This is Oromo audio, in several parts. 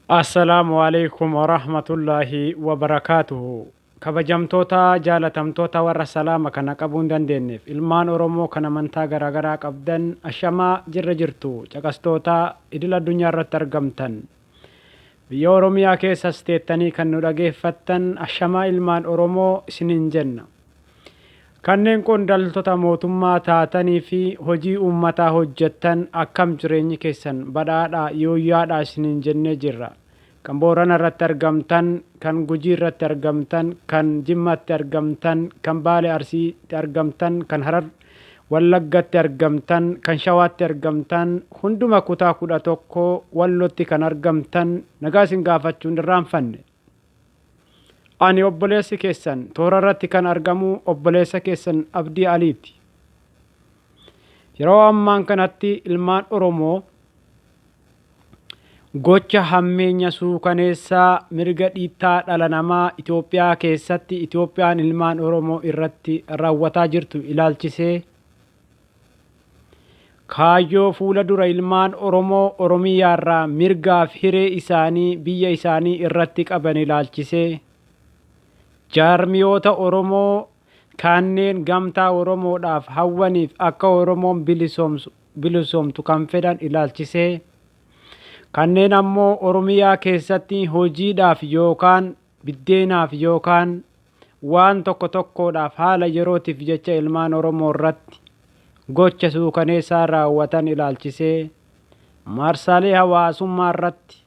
Assalaamu Aleeykum Warahmatullaahi Wabarakaatuhu Kabajamtoota jaalatamtoota warra salaama kana qabuu hin dandeenneef ilmaan Oromoo kan amantaa garaagaraa qabdan ashamaa jirra jirtu caqastoota idil addunyaa irratti argamtan biyya Oromiyaa keessas teettanii kan nu dhageeffattan ashamaa ilmaan Oromoo isiniin jenna. Kanneen qondaltota mootummaa taatanii fi hojii uummataa hojjettan akkam jireenyi keessan badhaadhaa yooyyaadhaa isiniin jennee jirra. Kan Boorana irratti argamtan, kan Gujii irratti argamtan, kan Jimmatti argamtan, kan Baale Arsiitti argamtan, kan Harar Wallaggatti argamtan, kan Shawaatti argamtan, hunduma kutaa 11 Wallotti kan argamtan nagaa isin gaafachuu hin irraanfanne. Ani obboleessi keessan toora irratti kan argamu obboleessa keessan Abdii Aliiti. Yeroo ammaan kanatti ilmaan Oromoo gocha hammeenya suukaneessaa mirga dhiittaa dhala namaa Itoophiyaa keessatti Itoophiyaan ilmaan Oromoo irratti raawwataa jirtu ilaalchisee Kaayyoo fuula dura ilmaan Oromoo Oromiyaarraa mirgaaf hiree isaanii biyya isaanii irratti qaban ilaalchisee jaarmiyoota Oromoo kanneen gamtaa Oromoodhaaf hawwaniif akka Oromoon bilisoomtu kan fedhan ilaalchisee kanneen ammoo Oromiyaa keessatti hojiidhaaf yookaan biddeenaaf yookaan waan tokko tokkoodhaaf haala yerootiif jecha ilmaan Oromoo irratti gocha suukaneessaa raawwatan ilaalchisee marsaalee hawaasummaa irratti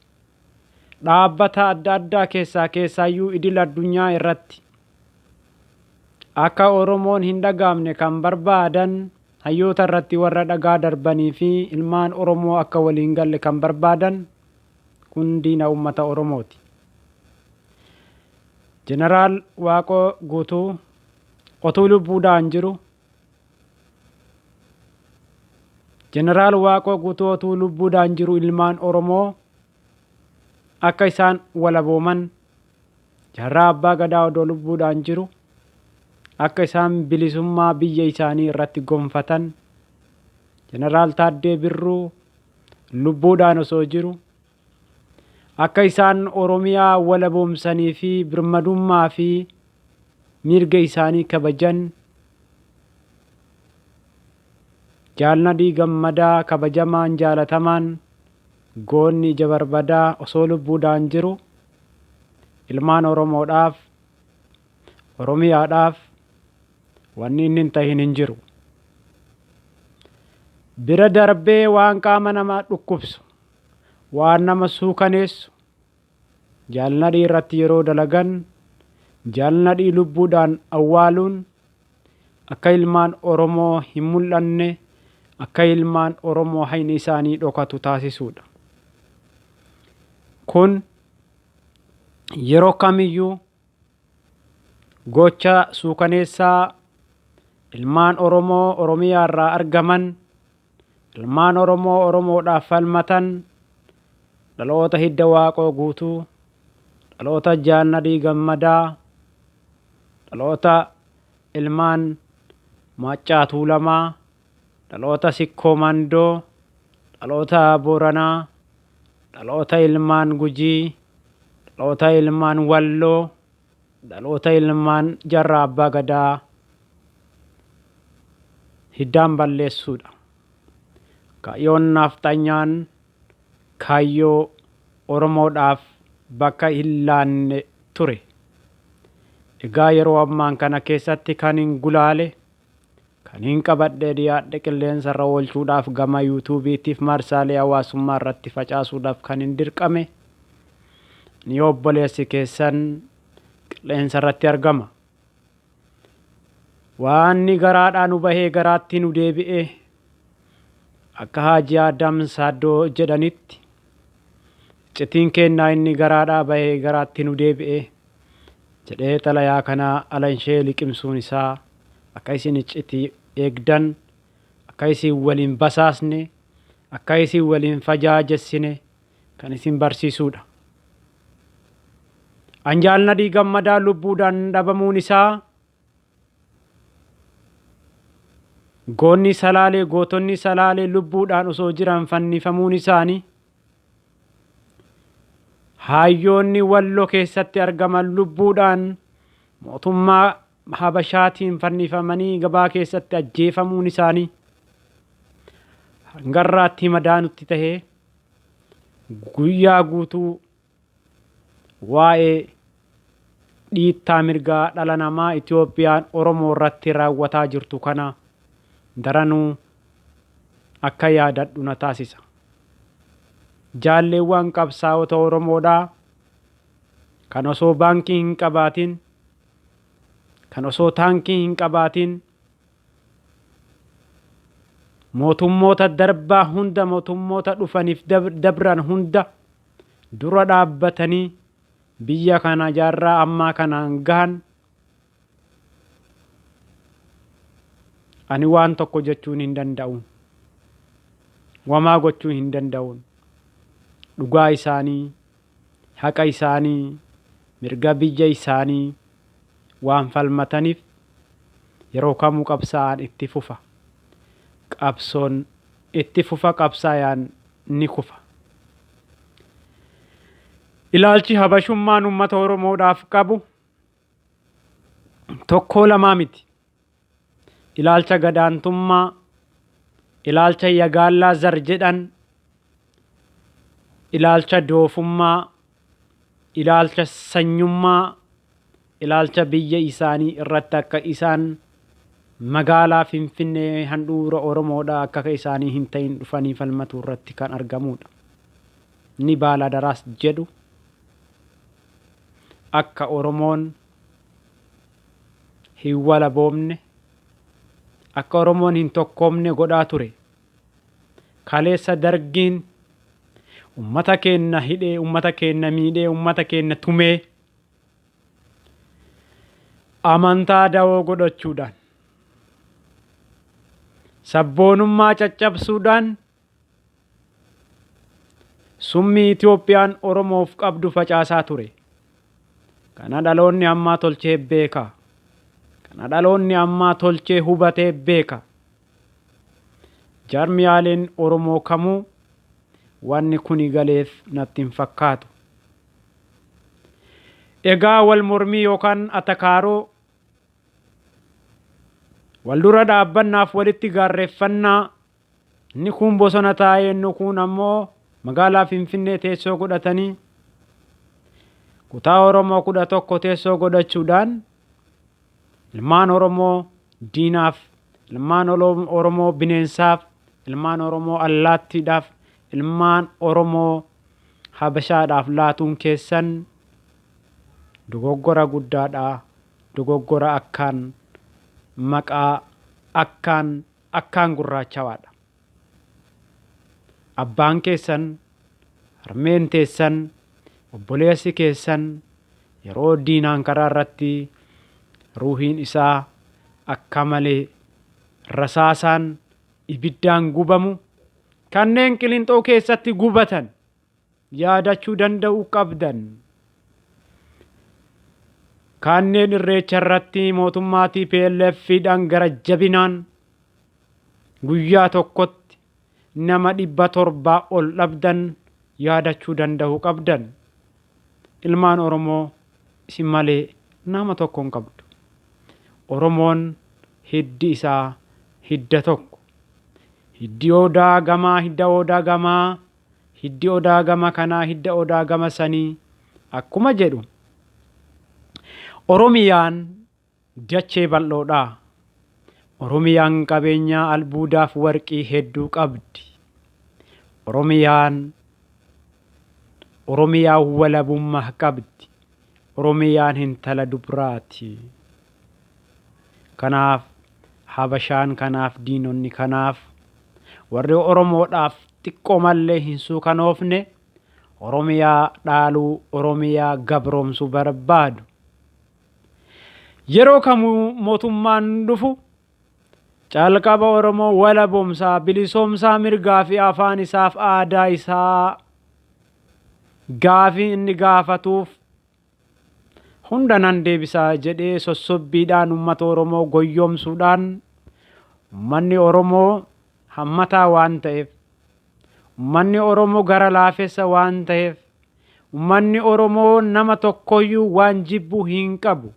dhaabbata adda addaa keessaa keessaayyuu idil addunyaa irratti akka Oromoon hin dhagaamne kan barbaadan hayyoota irratti warra dhagaa darbanii fi ilmaan Oromoo akka waliin galle kan barbaadan kun diina uummata Oromooti. Jeneraal Waaqoo Guutuu otuu lubbuudhaan jiru Jeneraal Waaqoo Guutuu otuu lubbuudhaan jiru ilmaan Oromoo akka isaan walabooman Jaarraa Abbaa Gadaa odoo lubbuudhaan jiru akka isaan bilisummaa biyya isaanii irratti gonfatan Jeneraal Taaddee Birruu lubbuudhaan osoo jiru Akka isaan Oromiyaa walaboomsanii fi birmadummaa fi mirga isaanii kabajan Jaal Nadhii Gammadaa kabajamaan jaalatamaan goonni ija barbadaa osoo lubbuudhaan jiru ilmaan Oromoodhaaf Oromiyaadhaaf wanni inni hin tahin hin jiru. Bira darbee waan qaama namaa dhukkubsu Waan nama suukaneessu Jaal Nadhii irratti yeroo dalagan Jaal Nadhii lubbuudhaan awwaaluun akka ilmaan Oromoo hin mul'anne akka ilmaan Oromoo hayni isaanii dhokatu taasisuudha. Kun yeroo kamiyyuu gocha suukaneessaa ilmaan Oromoo Oromiyaa irraa argaman Ilmaan Oromoo Oromoodhaaf falmatan dhaloota hidda Waaqoo Guutuu, dhaloota Jaal Nadhii Gammadaa, dhaloota ilmaan Maaccaa Tuulamaa, dhaloota Sikkoo Mandoo, dhaloota Booranaa, dhaloota ilmaan Gujii, dhaloota ilmaan Walloo, Dhaloota ilmaan Jarraa Abbaa Gadaa hiddaan balleessuudha. Kaayyoon naafxanyaan kaayyoo Oromoodhaaf bakka hin laanne ture. Egaa yeroo ammaan kana keessatti kan hin gulaale, kan hin qabadhee dhiyaadhe qilleensa irra oolchuudhaaf gama yuutuubiitiif marsaalee hawaasummaa irratti facaasuudhaaf kan hin dirqame ni obboleessi keessan qilleensa irratti argama. Waanni garaadhaa nu bahee garaatti nu deebi'e akka Haajii Adam Saaddoo jedhanitti iccitiin keennaa inni garaadhaa bahee garaatti nu deebi'e jedhee xalayaa kana alanshee liqimsuun isaa akka isin iccitii eegdan, akka isin wal hin basaasne, akka isin wal hin fajaajessine kan isin barsiisuudha. An Jaal Nadhii Gammadaa lubbuudhaan dhabamuun isaa goonni Salaalee gootonni Salaalee lubbuudhaan osoo jiran fannifamuun isaanii Hayyoonni Walloo keessatti argaman lubbuudhaan mootummaa Habashaatiin fannifamanii gabaa keessatti ajjeefamuun isaanii hangarraatti madaa nutti tahee guyyaa guutuu waa'ee dhiittaa mirgaa dhala namaa Itoophiyaan Oromoo irratti raawwataa jirtu kana daranuu akka yaadadhu na taasisa. Jaalleewwan qabsaa'ota Oromoodhaa kan osoo baankii hin qabaatin, kan osoo taankii hin qabaatin, mootummoota darbaa hunda, mootummoota dhufaniif dabran hunda dura dhaabbatanii biyya kana jaarraa ammaa kanaan gahan, ani waan tokko jechuun hin danda'u. Wamaa gochuu hin danda'uun. Dhugaa isaanii, haqa isaanii, mirga biyya isaanii waan falmataniif yeroo kamuu qabsaa'aan itti fufa. Qabsoon itti fufa, qabsaa'aan ni kufa. Ilaalchi habashummaan uummata Oromoodhaaf qabu tokkoo lamaa miti. Ilaalcha gadaantummaa, ilaalcha yagaallaa zar jedhan, ilaalcha doofummaa, ilaalcha sanyummaa, ilaalcha biyya isaanii irratti akka isaan magaalaa Finfinnee handhuura Oromoodhaa akka isaanii hin ta'in dhufanii falmatu irratti kan argamudha. Ni baala daraas jedhu akka Oromoon hin walaboomne, akka Oromoon hin tokkoomne godhaa ture. Kaleessa dargiin ummata keenna hidhee, ummata keenna miidhee, ummata keenna tumee amantaa dawoo godhachuudhaan, sabboonummaa caccabsuudhaan summii Itoophiyaan Oromoof qabdu facaasaa ture. Kana dhaloonni ammaa tolchee beeka. Kana dhaloonni ammaa tolchee hubatee beeka. Jaarmiyaaleen Oromoo kamuu wanni kuni galeef natti hin fakkaatu. Egaa wal mormii yookaan atakaaroo wal dura dhaabbannaaf walitti gaarreeffannaa, inni kun bosona taa'ee inni kun ammoo magaalaa Finfinnee teessoo godhatanii kutaa Oromoo 11 teessoo godhachuudhaan ilmaan Oromoo diinaaf, ilmaan Oromoo bineensaaf, ilmaan Oromoo allaattiidhaaf, ilmaan Oromoo Habashaadhaaf laatuun keessan dogoggora guddaadha. Dogoggora akkaan maqaa akkaan akkaan gurraachawaadha. Abbaan keessan, harmeen teessan, obboleessi keessan yeroo diinaan karaa irratti ruuhiin isaa akka malee rasaasaan ibiddaan gubamu, kanneen Qilinxoo keessatti gubatan yaadachuu danda'uu qabdan. Kanneen Irreecha irratti mootummaa TPLF-dhaan gara jabinaan guyyaa tokkotti nama 700 ol dhabdan yaadachuu danda'uu qabdan. Ilmaan Oromoo isin malee nama tokko hin qabdu. Oromoon hiddi isaa hidda tokko. Hiddi odaa gamaa, hidda odaa gamaa, hiddi odaa gama kanaa, hidda odaa gama sanii akkuma jedhu. Oromiyaan dachee bal'oodha. Oromiyaan qabeenyaa albuudaaf warqii hedduu qabdi. Oromiyaan walabummaa qabdi. Oromiyaan intala dubraati. Kanaaf Habashaan, kanaaf diinonni, kanaaf warri Oromoodhaaf xiqqoo mallee hin suukanoofne Oromiyaa dhaaluu, Oromiyaa gabroomsuu barbaadu. Yeroo kamuu mootummaan dhufu calqaba Oromoo walaboomsaa, bilisoomsaa, mirgaa fi afaan isaaf aadaa isaa gaafii inni gaafatuuf hunda nan deebisaa jedhee sossobbiidhaan uummata Oromoo goyyoomsuudhaan, uummanni Oromoo hammataa waan ta'eef, uummanni Oromoo gara laafessa waan ta'eef, Ummanni Oromoo nama tokkoyyuu waan jibbu hin qabu.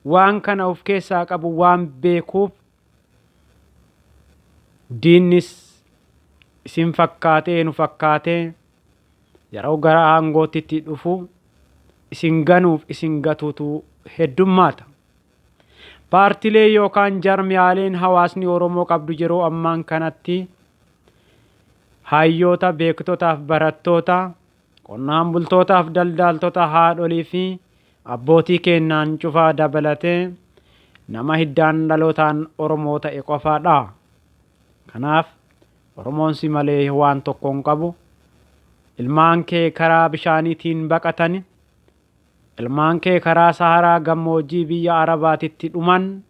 Waan kana of keessaa qabu waan beekuuf diinnis isin fakkaatee nu fakkaatee yeroo gara aangootitti dhufu isin ganuuf isin gatuutu heddummaata. Paartilee yookaan jarmiyaaleen hawaasni Oromoo qabdu yeroo ammaan kanatti hayyoota, beektotaaf barattoota, qonnaan bultootaaf daldaaltota, haadholii fi abbootii kennaan cufaa dabalatee nama hiddaan dhalootaan Oromoo ta'e qofaadha. Kanaaf Oromoon si malee waan tokko hin qabu. Ilmaan kee karaa bishaaniitiin baqatani. Ilmaan kee karaa Saharaa gammoojjii biyya Arabaatitti dhuman.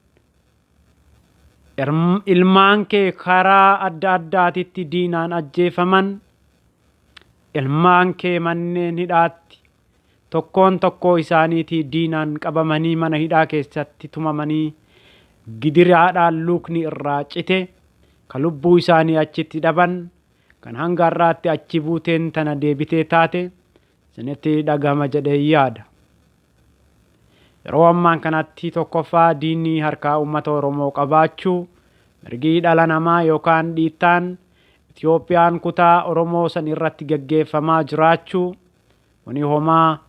Ilmaan kee karaa adda addaatitti diinaan ajjeefaman. Ilmaan kee manneen hidhaatti tokkoon tokkoo isaaniitii diinaan qabamanii mana hidhaa keessatti tumamanii gidiraadhaan lukni irraa cite, ka lubbuu isaanii achitti dhaban, kan hanga har'aatti achi buuteen tana deebitee taate isinitti dhagahama jedhee yaada. Yeroo ammaan kanatti tokkoffaa diinni harkaa uummata Oromoo qabaachuu, mirgi dhala namaa yookaan dhiittaan Itiyoophiyaan kutaa Oromoo san irratti gaggeeffamaa jiraachuu, kuni homaa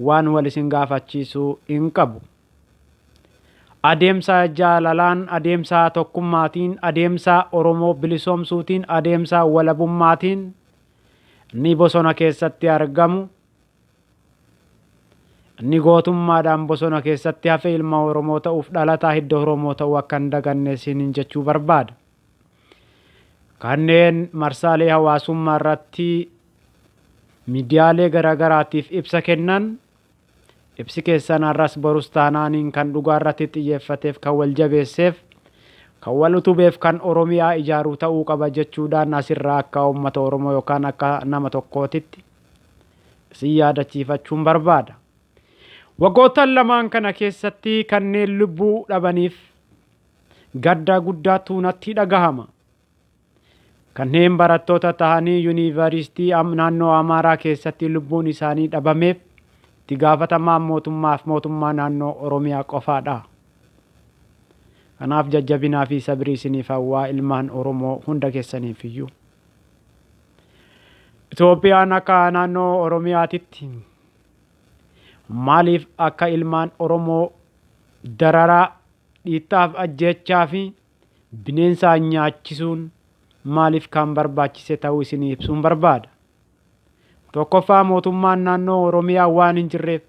waan wal isin gaafachiisuu hin qabu. Adeemsa jaalalaan, adeemsa tokkummaatiin, adeemsa Oromoo bilisoomsuutiin, adeemsa walabummaatiin inni bosona keessatti argamu, inni gootummaadhaan bosona keessatti hafe ilma Oromoo ta'uuf dhalataa hidda Oromoo ta'uu akka hin daganne isiniin jechuu barbaada. Kanneen marsaalee hawaasummaa irratti miidiyaalee garaagaraatiif ibsa kennan, ibsi keessan har'as borus taanaaniin kan dhugaa irratti xiyyeeffateef, kan wal jabeesseef, kan wal utubeef, kan Oromiyaa ijaaruu ta'uu qaba jechuudhaan asirraa akka uummata Oromoo yookaan akka nama tokkootitti isin yaadachiifachuun barbaada. Waggoottan lamaan kana keessatti kanneen lubbuu dhabaniif gadda guddaatu natti dhagahama. Kanneen barattoota tahanii yuunivarsiitii naannoo Amaaraa keessatti lubbuun isaanii dhabameef itti gaafatamaan mootummaaf mootummaa naannoo Oromiyaa qofaadha. Kanaaf jajjabinaa fi sabrii isiniif hawwaa ilmaan Oromoo hunda keessaniif iyyuu. Itoophiyaan akka naannoo Oromiyaatitti maaliif akka ilmaan Oromoo dararaa, dhiittaaf ajjeechaa fi bineensaan nyaachisuun maaliif kan barbaachise ta'uu isinii ibsuun barbaada. Tokkoffaa, mootummaan naannoo Oromiyaa waan hin jirreef.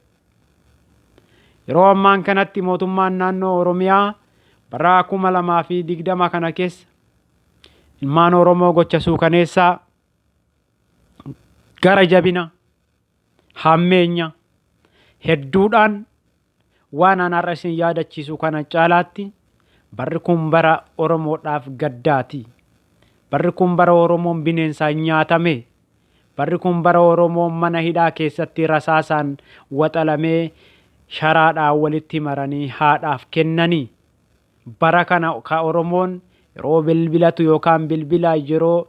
Yeroo ammaan kanatti mootummaan naannoo Oromiyaa bara 2020 kana keessa ilmaan Oromoo gocha suukaneessaa, gara jabina, hammeenya hedduudhaan waan an har'a isin yaadachiisu kana caalaatti barri kun bara Oromoodhaaf gaddaati. Barri kun bara Oromoon bineensaan nyaatame. Barri kun bara Oromoon mana hidhaa keessatti rasaasaan waxalamee sharaadhaan walitti maranii haadhaaf kennanii. Bara kana ka Oromoon yeroo bilbilatu yookaan bilbila yeroo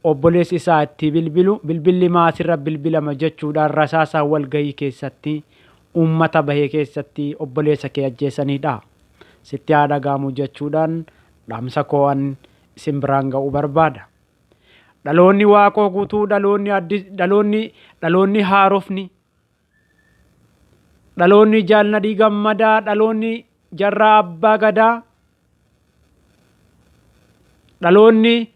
obboleessi isaa itti bilbilu bilbilli maasirra bilbilama jechuudhaan rasaasaan walgahii keessatti uummata bahee keessatti obboleessa kee ajjeesanidha. Sitti haa dhaga'amu jechuudhaan dhaamsa koo an isin biraan ga'uu barbaada. Dhaloonni Waaqoo Guutuu, dhaloonni addis, dhaloonni haarofni, dhaloonni Jaalnadii Gammadaa, dhaloonni Jarraa Abbaa Gadaa, dhaloonni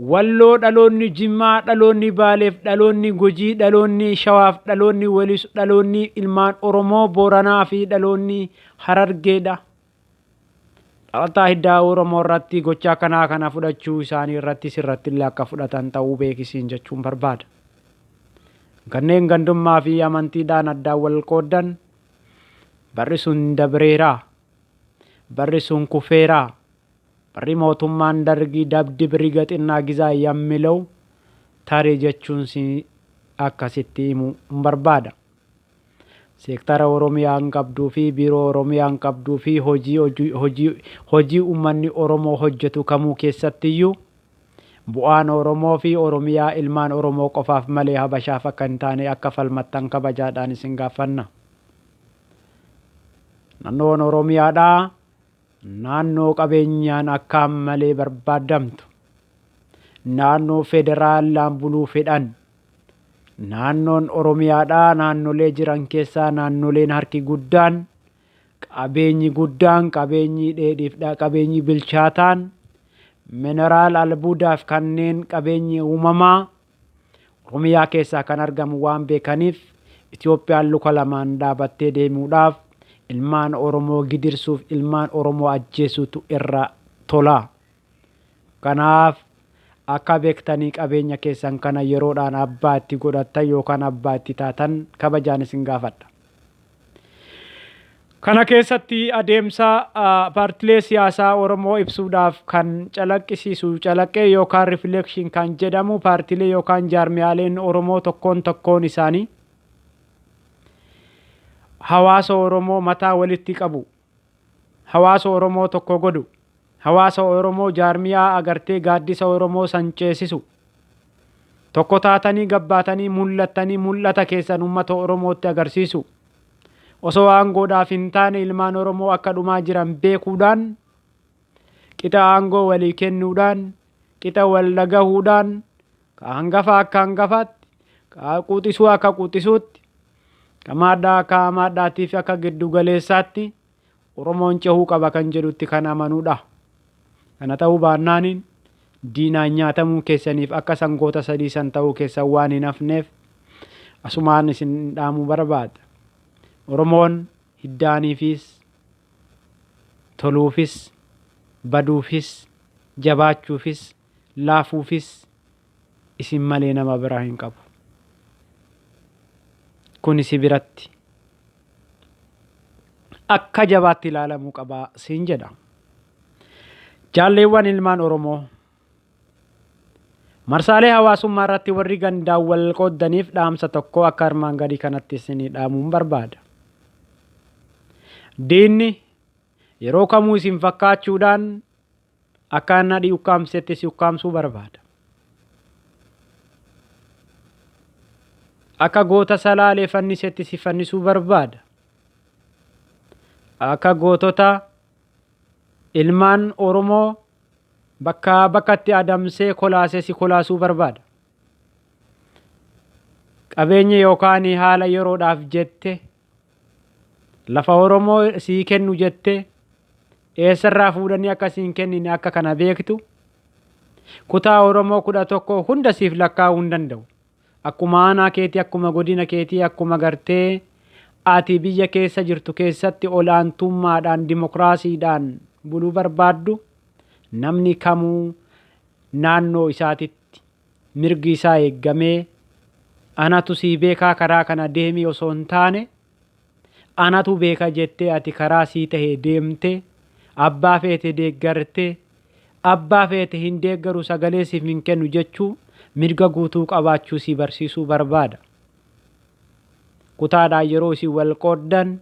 Walloo, dhaloonni Jimmaa, dhaloonni Baaleef, dhaloonni Gujii, dhaloonni Shawaaf, dhaloonni Waliso, dhaloonni ilmaan Oromoo Booranaa fi dhaloonni Harargeedha. Dhalataa hiddaa Oromoo irratti gochaa kanaa kana fudhachuu isaanii irratti sirratti illee akka fudhatan ta'uu beekisiin jechuun barbaada. Kanneen gandummaa fi amantiidhaan addaan wal qooddan, barri sun dabreera. Barri sun kufeera. Barri mootummaan Dargii dabdi biriga xinnaa gizaa yammilow tarii jechuun si akkasitti himu hin barbaada. Seektara Oromiyaan qabduu fi biiroo Oromiyaan qabduu fi hojii hojii hojii uummanni Oromoo hojjetu kamuu keessattiyyuu Bu'aan Oromoo fi Oromiyaa ilmaan Oromoo qofaaf malee Habashaaf akka hin taane akka falmattan kabajaadhaan isin gaafanna. Naannoon Oromiyaadhaa naannoo qabeenyaan akkaan malee barbaadamtu, naannoo federaalaan buluu fedhan, naannoon Oromiyaadhaa naannolee jiran keessaa naannoleen harki guddaan, qabeenyi guddaan, qabeenyi dheedhiifdha, qabeenyi bilchaataan, mineraal albuudaaf kanneen qabeenyi uumamaa Oromiyaa keessaa kan argamu waan beekaniif, Itoophiyaan luka lamaan dhaabattee deemuudhaaf ilmaan Oromoo gidirsuuf, ilmaan Oromoo ajjeesuutu irra tola. Kanaaf akka beektanii qabeenya keessan kana yeroodhaan abbaa itti godhattan yookaan abbaa itti taatan kabajaan isin gaafadha. Kana keessatti adeemsa paartilee siyaasaa Oromoo ibsuudhaaf kan calaqqisiisu calaqqee yookaan rifleekshin kan jedhamu, paartilee yookaan jaarmiyaaleen Oromoo tokkoon tokkoon isaanii hawaasa Oromoo mataa walitti qabu, hawaasa Oromoo tokko godhu, hawaasa Oromoo jaarmiyaa agartee gaaddisa Oromoo san ceesisu, tokko taatanii gabbaatanii mul'attanii mul'ata keessan uummata Oromootti agarsiisu. Osoo aangoodhaaf hin taane, ilmaan Oromoo akka dhumaa jiran beekuudhaan, qixa aangoo walii kennuudhaan, qixa wal dhagahuudhaan, ka hangafa akka hangafaatti, ka quxisuu akka quxisuutti, ka maadhaa akka maadhaatii fi akka giddu galeessaatti Oromoon cehuu qaba kan jedhutti kan amanudha. Kana ta'uu baannaaniin diinaan nyaatamuu keessaniif akka sangoota sadii san ta'uu keessan waan hin hafneef asumaan isin dhaamuu barbaada. Oromoon hiddaaniifis, toluufis, baduufis, jabaachuufis, laafuufis isin malee nama biraa hin qabu. Kuni si biratti akka jabaatti ilaalamuu qaba siin jedha. Jaalleewwan ilmaan Oromoo, marsaalee hawaasummaa irratti warri gandaan wal qooddaniif dhaamsa tokko akka armaan gadii kanatti isinii dhaamuun barbaada. Diinni yeroo kamuu isin fakkaachuudhaan akka nadhii ukkaamsetti si ukkaamsuu barbaada. Akka goota Salaalee fannisetti si fannisuu barbaada. Akka gootota ilmaan Oromoo bakkaa bakkatti adamsee kolaasee si kolaasuu barbaada. Qabeenya yookaan haala yeroodhaaf jette, lafa Oromoo sii kennu jette, eessarraa fuudhanii akka siin kennine akka kana beektu, kutaa Oromoo 11 hunda siif lakkaa'uu hin danda'u. Akkuma aanaa keetii, akkuma godina keetii, akkuma gartee ati biyya keessa jirtu keessatti olaantummaadhaan dimokiraasiidhaan buluu barbaaddu, namni kamuu naannoo isaatitti mirgi isaa eeggamee, anatu sii beekaa karaa kana deemii osoo hin taane, anatu beeka jettee ati karaa sii tahe deemte, abbaa feete deeggarte, abbaa feete hin deeggaru, sagalee siif hin kennu jechuu mirga guutuu qabaachuu si barsiisuu barbaada. Kutaadhaan yeroo isin wal qooddan,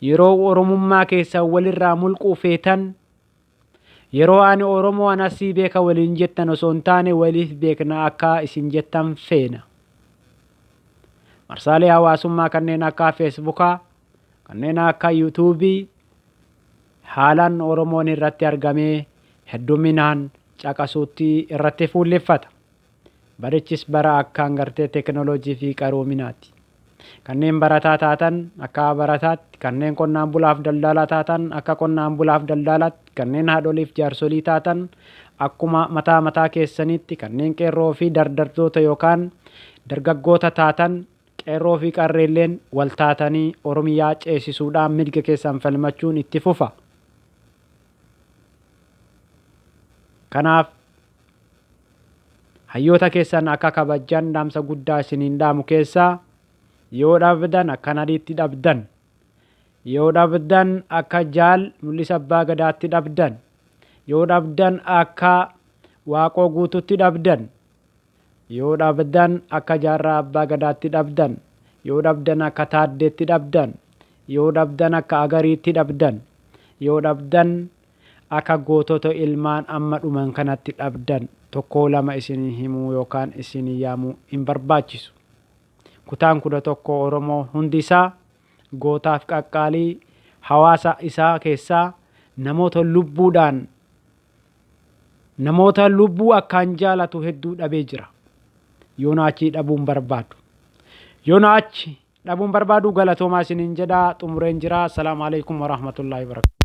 yeroo Oromummaa keessan walirraa mulquu feetan, yeroo ani Oromoo anasii beeka waliin jettan osoo hin taane, waliif beekna akka isin jettan feena. Marsaalee hawaasummaa kanneen akka Feesbuukaa, kanneen akka Yuutuubii haalaan Oromoon irratti argamee hedduminaan caqasuutti irratti fuulleffata. Barichis bara akkaan gartee teekinooloojii fi qaroominaati. Kanneen barataa taatan akka barataatti, kanneen qonnaan bulaaf daldalaa taatan akka qonnaan bulaaf daldalaatti, kanneen haadholiif jaarsolii taatan akkuma mataa mataa keessaniitti, kanneen qeerroo fi dardartoota yookaan dargaggoota taatan, qeerroo fi qarreelleen wal taatanii Oromiyaa ceesisuudhaan mirga keessan falmachuun itti fufa. Kanaaf hayyoota keessan akka kabajjan dhaamsa guddaa isiniin dhaamu keessaa, yoo dhabdan akka Nadhiitti dhabdan, yoo dhabdan akka Jaal Mul'isa Abbaa Gadaatti dhabdan, yoo dhabdan akka Waaqoo Guutuutti dhabdan, yoo dhabdan akka Jaarraa Abbaa Gadaatti dhabdan, yoo dhabdan akka Taaddeetti dhabdan, yoo dhabdan akka Agariitti dhabdan, yoo dhabdan Akka gootota ilmaan amma dhuman kanatti dhabdan tokkoo lama isinii himuu yookaan isinii yaamuu hin barbaachisu. Kutaan 11 Oromoo hundi isaa gootaaf qaqqaalii hawaasa isaa keessaa namoota lubbuudhaan namoota lubbuu akkaan jaalatu hedduu dhabee jira. Yoona achii dhabuun barbaadu. Yoona achi dhabuun barbaadu galatoomaa isiniin jedha xumureen jira. Assalaamu alaikum warahmatullaahi wabarakatuh.